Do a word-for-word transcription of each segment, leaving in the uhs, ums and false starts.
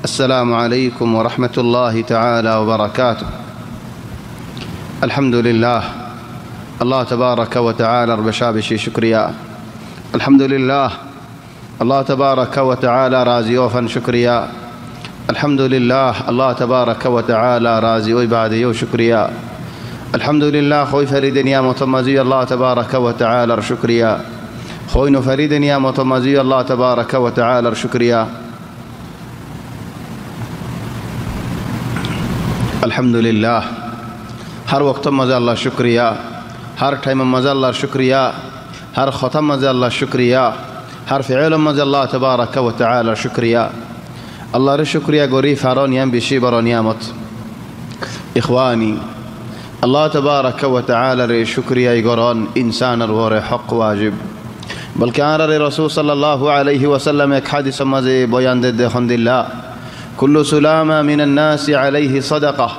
السلام عليكم ورحمة الله تعالى وبركاته. الحمد لله. Allah tabaraka wa ta'alar becá becí cúkuriya. Alhamdulillah. Allah tabaraka wa ta'ala razi óibar cúkuriya. Alhamdulillah. Allah tabaraka wa ta'ala razi óibar baade yó cúkuriya. Alhamdulillah. Hoi fari de niyamotor mazé Allah tabaraka wa ta'alar cúkuriya. Hoi no fari de niyamotor mazé Allah tabaraka wa ta'alar cúkuriya. Alhamdulillah. Hár woktor mazé Allahr cúkuriya, hár thaimor mazé Allahr cúkuriya, hár hotár mazé Allahr cúkuriya, hár feélor mazé Allah tabaraka wa ta'alar cúkuriya. Allahré cúkuriya gorí faron yián bicí boro niyamot. Ikhwani, Allah tabaraka wa ta'alaré cúkuriya goron insánor uore hók wajib. Bolke añáraré Rosul sallallahu alaihi wasallame ek hádisor mazé boyan dedde hondilla, "Kullu sulama minan nasi alaihi sadaqa."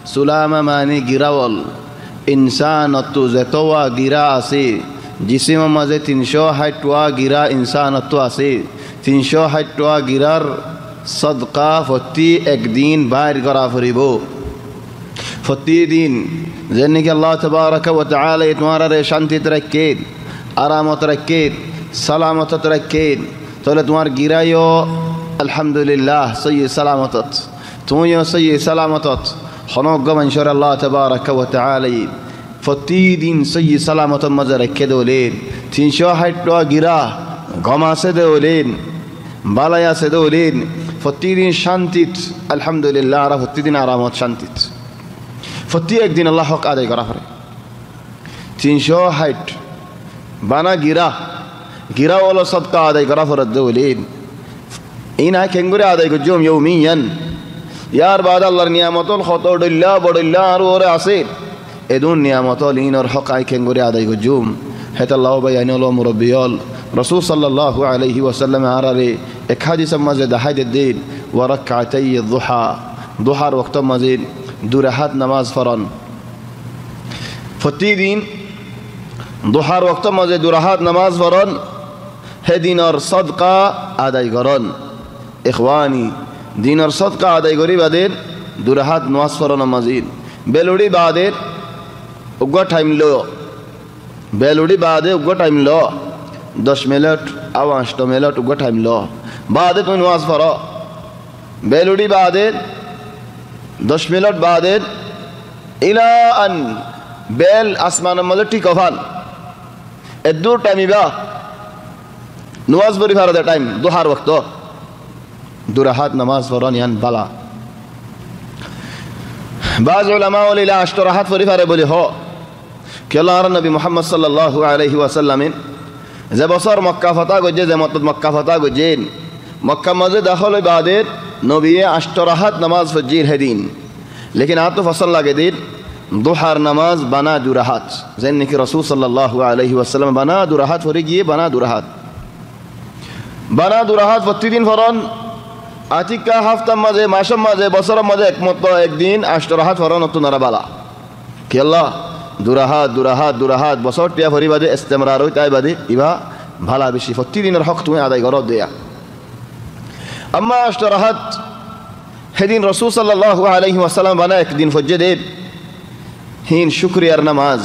Sulama mani girá ól. Insánottu zetówa girá asé, jisimor mazé tin cót háit tuá girá insánottu asé, tin cót háit tuá girár sodka fottí ek din bair gorá foribó. Fottí din, zenníki Allah tabaraka wa ta'ala tuáñráre cántit raikké, aramot raikké, salamotot raikké, tóile tuáñr girá yó, alhamdulillah, sóiyi salamotot. Tuñí yó sóiyi salamotot. Honó uggwá maincóre Allah tabaraka wa ta'ala fottí din sóiyi salamotor mazé raikké dé óile, tin cót háit tuá girá gom asé dé óile, bála asé dé óile, fottí din cántit, alhamdulillah, ar fottí din aramot cántit. Fottí ek din Allahr hók adai gorá foré. Tin cót háit bana girá, girá ólor sodka adai gorá foré dé óile, iín aññí keéngorí adai goijjúm, yaumiyan. Yar baade Allahr niyamot ól hotó dhoilla bodhoilla añár uore asé. Edún niyamot ól iínor hók aññí keéngorí adai goijjúm. Hétolla ó bái ainol, ó murobbi ól, Rosul sallallahu alaihi wasallame añáraré ek hádisor mazé dahái dedde, "Wa rak'atay duha." Duhár woktor mazé dui rahát namaz foron. Fottí din duhár woktor mazé dui rahát namaz foron, hé dinor sodka adai goron. Ikhwani, dinor sodka adai gorí baade dui rahát namaz foronor mazé, beluçí baade uggwá thaim lo, beluçí baade uggwá thaim lo, doc minit, awa añctho minit uggwá thaim lo, baade tuñí namaz foro. Beluçí baade, doc minit baade, ila an bel asmanor mazé thík ó fán. Eddúr thaim ibá, namaz fori faro dé thaim, duhár wokto. Dui rahát namaz foron yián bála. Baz ulama ól ila añctho rahát fori fare buli hoó. Kiyólla añárar nobi Muhammad sallallahu alaihi wasallame ze bosór Mokka fotá goijjé, ze mottot Mokka fotá goijjé, Mokkar mazé dahól ói baade nobiye añctho rahát namaz foijjíl hé din. Lekin añáttu fosón lage dé duhár namaz bana dui rahát. Zenníki Rosul sallallahu alaihi wasallame bana dui rahát fori giyé, bana dui rahát. Bana dui rahát fottí din foron, atikká háftar mazé, macór mazé, bosóror mazé ek motto ek din añctho rahát foron ottú nara bála. Kiyólla? Dui rahát, dui rahát, dui rahát, bosór tiya fori baade, estemrar ói tai baade, ibá bála bicí. Fottí dinor hók tuñí adai goró dé. Amma añctho rahát, hé din Rosul sallallahu alaihi wasallame bana ek din foijjé dé, híin cúkuriyar namaz.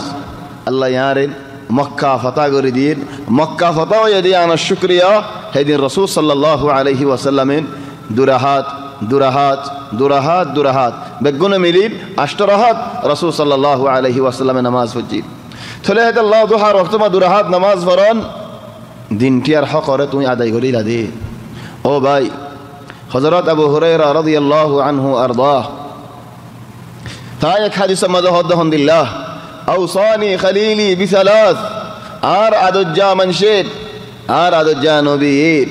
Allah yiáñre Mokka fotá gorí diyé, Mokka fotá óiye dé yiánor cúkuriya, hé din Rosul sallallahu alaihi wasallame dui rahát, dui rahát, dui rahát, dui rahát, beggúne milí añctho rahát Rosul sallallahu alaihi wasallame namaz foijjíl. Tóile hétolla duhár wokto ma dui rahát namaz foron, din tiyar hókore tuñí adai goríla dé. Ó bái, Hozorot Abu Huraira radiyallahu anhu ardah, tañí ek hádisor mazé hoódde hondilla, "Ausani khalili bi salas." Añár adoijja maincé, añár adoijja nobiye,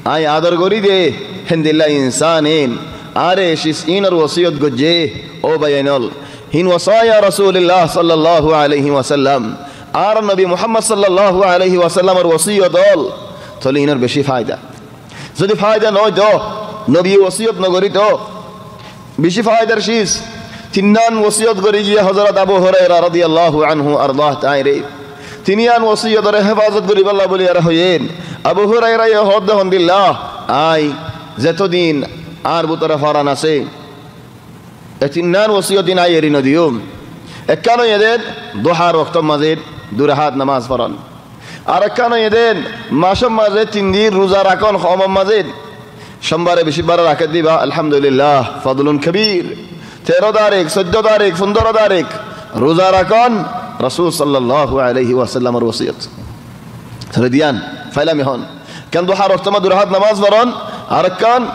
aññí ador gorí dé héndilla insáne añáre cis inor wosiyot goijjé. Ó bái ainol, híin wasaya Rosulillah sallallahu alaihi wasallam, añárar nobi Muhammad sallallahu alaihi wasallamor wosiyot ól. Tóile inor bicí faida. Zodi faida no óito, nobiye wosiyot no goríto, bicí faidar cis. Tinnán wosiyot gorí giyé Hozorot Abu Huraira radiyallahu anhu ardah tañíre. Tin yián wosiyotoré héfazot goríbolla buli yóre hoiyé. Abu Hurairaye hoódde hondilla, aññí zetó din Añár bútore foran asé. E tinnán wosiyot ín aññí eri nodiyum. Ekkán óiye dé duhár októr mazé dui rakát namás foron. Arekkán óiye dé macór mazé tin din ruza rakón, hómor mazé. Cómbare bicíbbare raké dé íba, alhamdulillah, fadlun kabir. Teró tarik, soiddó tarik, fundóro tarik ruza rakón, Rosul sallallahu alaihi wasallamor wosiyot. Tóile diyan, failam ehón. Ekkán duhár októr mazé dui rakát namás foron, arekkán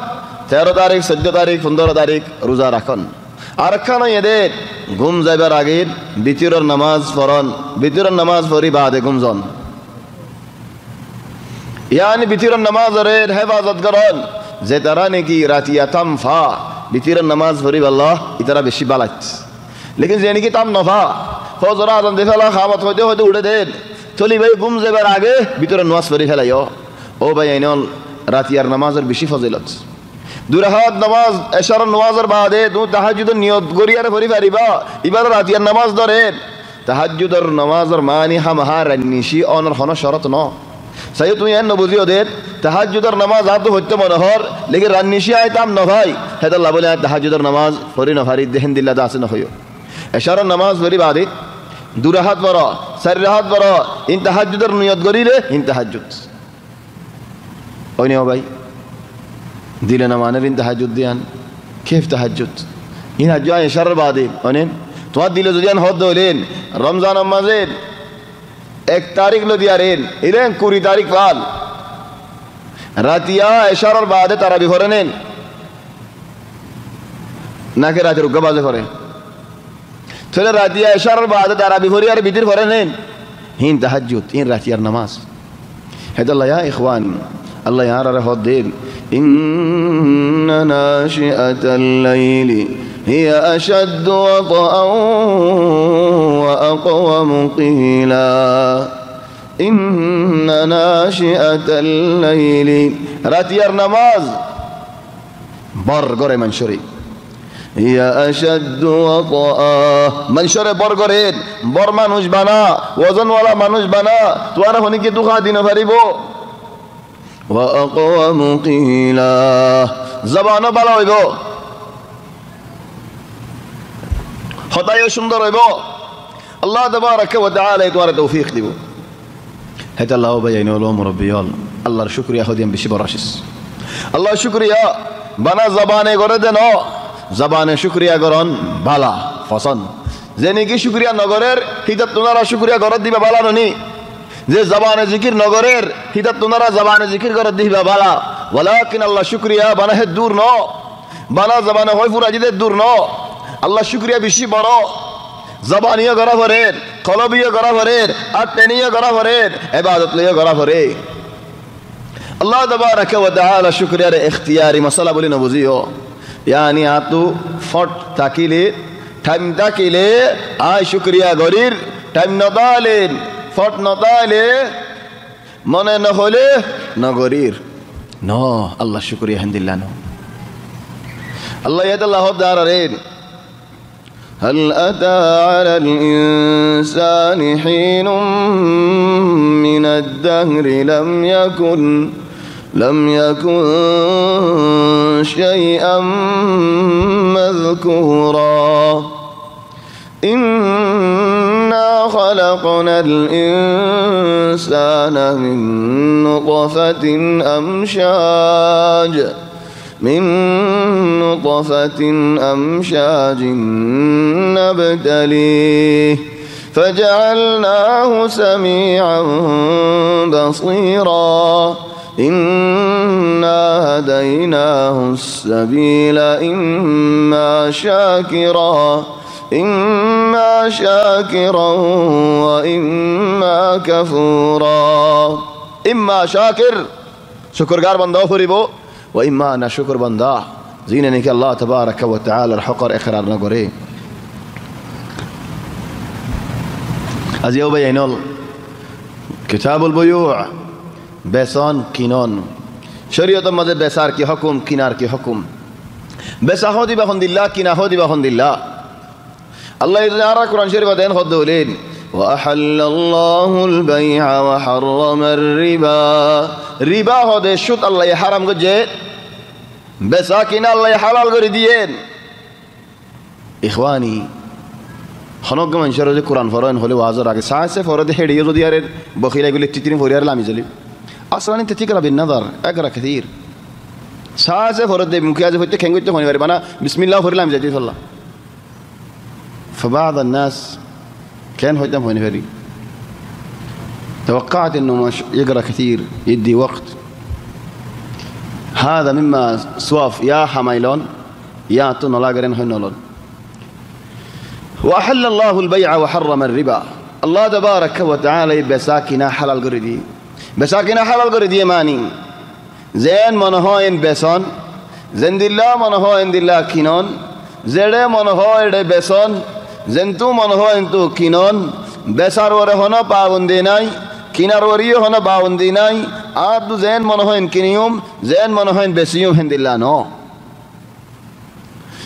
teró tarik, soiddó tarik, fundóro tarik ruza rakón. Arekkán óiye dé gúm zaibar age bitiror namás foron, bitiror namás fori baade gúm zon. Yáni bitiror namásore hefazot goron, zetará niki ratiya tam fa, bitiror namás foribálla ítara bicí bála. Lekin ze niki tam no fa, fozor azan di féla, hámot hoité hoité uçé dé, tóile íba gúm zaibar age bitiror namás fori félaiyo. Ó bái ainól, ratiyar namásor bicí fozilot. Dui rakát namás, ecaror namásor baade tuñí tahajjudor niyot gorí aró fori faribá, íba ratiyar namás dóre. Tahajjudor namásor mani hámahá rainnicí ónor honó corot no. Saiyó tuñí en no buzíyo dé, tahajjudor namás añáttu foittó mone hoór, lekin rainnicí aññí tam no fai, hétolla bóli aññí tahajjudor namás fori no fari dé héndilla dé asé no hoiyó. Ecaror namás fori baade dui rakát foro, sair rakát foro, ín tahajjudor niyot goríle, ín tahajjud. Óine ó bái, dile no maner ín tahajjud diyan, kef tahajjud? Ín tahajjud aññí ecaror baade, óine? Tuáñr dile zodi en hoó dé óilen, Romzanor mazé ek tarik loi diyarin, ílen kuri tarik fal. Ratiya ecaror baade tarabi fore nen, naki ratir uggwá baze fore? Tóile ratiya ecaror baade tarabi fori aró bitir fore nen, hín tahajjud, hín ratiyar namás. Hétolla yá ikhwan, Allah añárare hoó dé, إن ناشئة الليل هي أشد وطئا وأقوم قيلا. إن ناشئة الليل, ratiyar namás bor gore maincóre. هي أشد وطئا, maincóre bor gore, bor manúic bana, wozonwala manúic bana, tuáñre honikká dúka di no faribó. وأقوم قيلا, zoban ó bála óibo, hotá yó cúndor óibo. Allah tabaraka wa taala ye tuáñre toufik dibo. Hétolla ó bái ainól, ó murobbi ól, Allar cúkuriya hoó diyan bicí boro sis. Allar cúkuriya bana zobane goré dé no, zobane cúkuriya goron bála, fosón. Ze niki cúkuriya no gorér, hítattú únara cúkuriya goré dé íba bála no ni? Ze zobane zikir no gorér, hítattú únara zobane zikir goré dé íba bála. Walakin Allar cúkuriya bana hé dur no. Bana zobane hoói furaijé dé dur no. Allar cúkuriya bicí boro. Zobane yó gorá forer, kolobe yó gorá forer, attene yó gorá forer, ebadot loi yó gorá forer. Allah tabaraka wa taalar cúkuriyare ektiyari masala buli no buzíyo. Yáni añáttu fóth tákile, thaim tákile aññí cúkuriya gorír, thaim no táile, fóth no táile, mone no hoilé no gorír. No, Allar cúkuriya héndilla no. Allah yáte Allah hoódde añárare, هل أتى على الإنسان حين من الدهر لم يكن، لم يكن شيئا مذكورا. إنا خلقنا الإنسان من نطفة أمشاج، من نطفة أمشاج نبتليه فجعلناه سميعا بصيرا. إنا هديناه السبيل إما شاكرا، إما شاكرا وإما كفورا. إما شاكر, cúkurguzar banda ói foribó, وإما ناشكر banda, zine niki Allah tabaraka wa taalar hókor ekrar no goré. Aijja ó bái ainol, Kitabul Buyú, beson kinon. Córiyotor mazé besar ki hókum, kinar ki hókum? Besa hoó de íba hondilla, kina hoó de íba hondilla? Allah ye añárar Kuran Córif ot en hoódde hoilé, وأحل الله البيع وحرم الربا. Riba hoó de cúd Allah ye háram goijjé, Besá kiná Allaye hálal gorí diyé. Ikhwani, honó manúcor zodi Kuran foróin hoilé wazor age sáñse foré de héçe yó zodi ar bokil aigóle tittirin forí ar lami zali. Aslan te tikra bin nazar, igra kathir. Sáñse foré de muke aze foitte keng goitte hoi no fari, bana bismillah forí lami zaito falla. Fa ba'd an-nas, ken hoitam hoi no fari. Tawakka'at innu mash-, igra kathir, yeddi waqt. Hada mimma swaf, ya hamailon, ya tu nolageren hoi nolon. Wa ahalla Allahu al-bay'a wa harrama ar-riba. Allah tabaraka wa ta'ala ye besá kiná hálal gorí diyé. Besá kiná hálal gorí diyé mani, zen mone hoó en beson, zendilla mone hoó endilla kinon, zeçe mone hoó eçe beson, zentu mone hoó entu kinon, besar uore honó pabondi nai, kinar uore yó honó pabondi nai, añáttu zen mone hoó en kiniyum, zen mone hoó en besiyum hendilla no.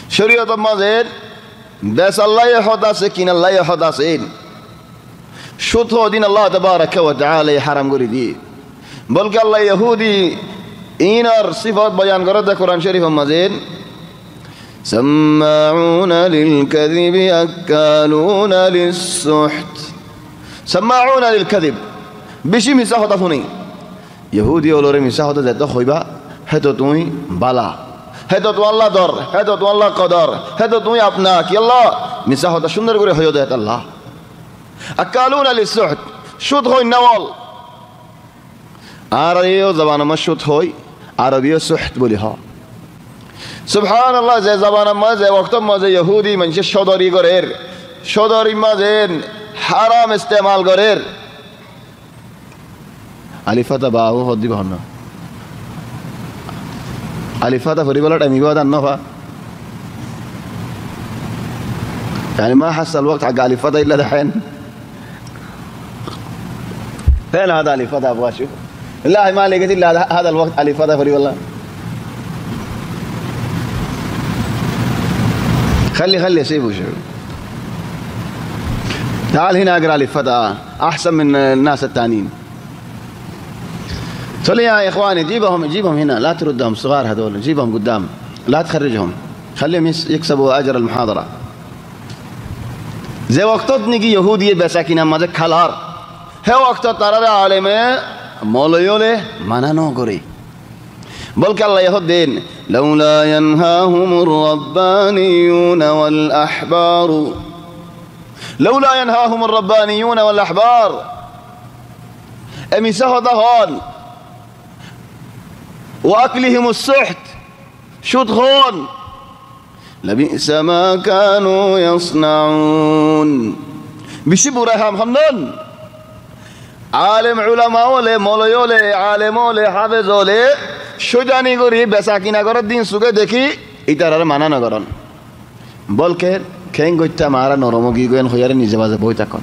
Córiyotor mazé besar lá yó hod asé, kinar lá yó hod asé. Cúd hoó din Allah tabaraka wa ta'ala ye háram gorí diyé. Bolke Allah Yahudi inor sifot boyan goré de Kuran Córifor mazé, samma'una lil kadhibi akkaluna lis suht. Samma'una lil kadhib. Beci misá hotá fúne. Yahudi ólore misá hotá zeto hoiba, héto tuñí bála. Héto tuáñlla dor, héto tuáñlla kodor, héto tuñí apna, kiyólla? Misá hotá cúndor gorí hoiyó de hétalla. Akkaluna lis suht, cúd hoóin na ól. Añára yó zobanor mazé cúd hoói, Arobi yó suht buli hoó. Subhanallah, ze zobanor mazé, ze woktor mazé Yahudi maincé códori gorér, códorir mazé háram estemal gorér. Alif fata ba ó hoó diba hon na? Alif fata fori bola thaim iba dan no fa. Yani ma hasal waqt haqqa alif fata illa dahen. Fen hada alif fata abu ashu. Wallahi ma lagit illa hada, hada al waqt alif fata fori bola. Khalli, khalli, sib ushur. Taal hina aqra alif fata. Ahsan min, eh, nas at-tanin. Soli ya ikhwani, jibahum, jibahum hina, la turuddahum, sughar hadol, jibahum guddam, la tukharrijuhum, khallihum yas-, yaksabu ajr al-muhadara. Ze woktot niki Yahudiye besa kinar maze kalar, he woktot tarare aleme, moloyole mana no gore. Bolke Allah ye hodden, "Laula yanhahumur rabbaniyuna wal ahbaru." Laula yanhahumur rabbaniyuna wal ahbar. E misa hoda hon. Wa aklihimus suht. Sud hon. Labi'sa ma kanu yasna'un. Beci bura ham hon non. Alem ulama ole, moloi ole, alem ole, hafez ole, cóidani gori besa kina gorer din suge deki, itarar mana no goron. Bolke, ken goitta mara norom gi goyen hoiyare nize maze boi takon.